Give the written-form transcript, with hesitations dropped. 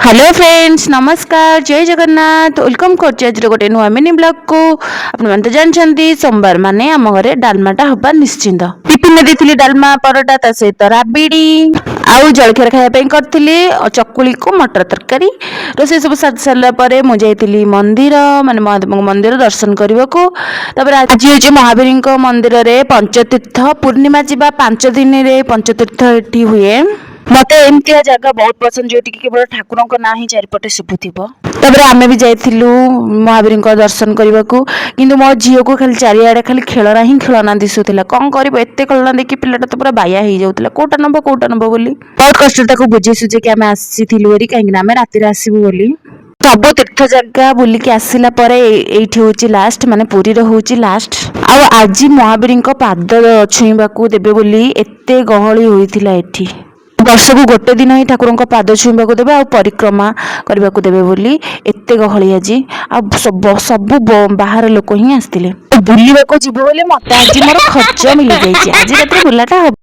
Hello friends, ନମସ୍କାର, ଜୟ Jagannath. Welcome କରୁଛି ଆଜିର ଗୋଟେ ନୂଆ ମିନି ବ୍ଲଗ୍କୁ। ଆପଣମାନେ ତ ଜାଣିଛନ୍ତି, ସୋମବାର ମାନେ ଆମ ଘରେ ଡାଲମାଟା ହବା ନିଶ୍ଚିନ୍ତ। ଟିଫିନରେ ଦେଇଥିଲି ଡାଲମା, ପରଟା, ତା ସହିତ ରାବିଡ଼ି। ଆଉ ଜଳଖିଆରେ ଖାଇବା ପାଇଁ କରିଥିଲି ଚକୁଳିକୁ ମଟର ତରକାରୀ। ରୋଷେଇ ସବୁ ସାରି ସାରିଲା ପରେ ମୁଁ ଯାଇଥିଲି ମନ୍ଦିର, ମାନେ ମହାଦେବଙ୍କ ମନ୍ଦିର ଦର୍ଶନ କରିବାକୁ। ତାପରେ ଆଜି ହେଉଛି ମହାବୀରଙ୍କ ମନ୍ଦିରରେ ପଞ୍ଚତୀର୍ଥ ପୂର୍ଣ୍ଣିମା ଯିବା 5 ଦିନରେ ପଞ୍ଚତୀର୍ଥ ଏଠି ହୁଏ। ମତେ ଏମିତିଆ ଜାଗା ବହୁତ ପସନ୍ଦ, ଯୋଉଠିକି କେବଳ ଠାକୁରଙ୍କ ନାଁ ହିଁ ଚାରିପଟେ ଶୁଭୁଥିବ। ତାପରେ ଆମେ ବି ଯାଇଥିଲୁ ମହାବୀରଙ୍କ ଦର୍ଶନ କରିବାକୁ। କିନ୍ତୁ ମୋ ଝିଅକୁ ଖାଲି ଚାରିଆଡ଼େ ଖାଲି ଖେଳନା ହିଁ ଖେଳନା ଦିଶୁଥିଲା। କଣ କରିବ, ଏତେ ଖେଳନା ଦେଖି ପିଲାଟା ତ ପୁରା ବାୟା ହେଇଯାଉଥିଲା, କୋଉଟା ନବ, କୋଉଟା ନବ ବୋଲି। ବହୁତ କଷ୍ଟରେ ତାକୁ ବୁଝେଇ ସୁଝେଇକି ଆମେ ଆସିଥିଲୁ ହେରି, କାହିଁକି ନା ଆମେ ରାତିରେ ଆସିବୁ ବୋଲି। ସବୁ ତୀର୍ଥ ଜାଗା ବୁଲିକି ଆସିଲା ପରେ ଏଇଠି ହଉଛି ଲାଷ୍ଟ, ମାନେ ପୁରୀର ହଉଛି ଲାଷ୍ଟ। ଆଉ ଆଜି ମହାବୀରଙ୍କ ପାଦ ଛୁଇଁବାକୁ ଦେବେ ବୋଲି ଏତେ ଗହଳି ହୋଇଥିଲା ଏଠି। ବର୍ଷକୁ ଗୋଟେ ଦିନ ହିଁ ଠାକୁରଙ୍କ ପାଦ ଛୁଇଁବାକୁ ଦେବେ ଆଉ ପରିକ୍ରମା କରିବାକୁ ଦେବେ ବୋଲି ଏତେ ଗହଳି ଆଜି। ଆଉ ସବୁ ସବୁ ବାହାର ଲୋକ ହିଁ ଆସିଥିଲେ। ବୁଲିବାକୁ ଯିବୁ ବୋଲି ମତେ ଆଜି ମୋର ଖର୍ଚ୍ଚ ମିଳିଯାଇଛି। ଆଜି ରାତିରେ ବୁଲାଟା ହବ।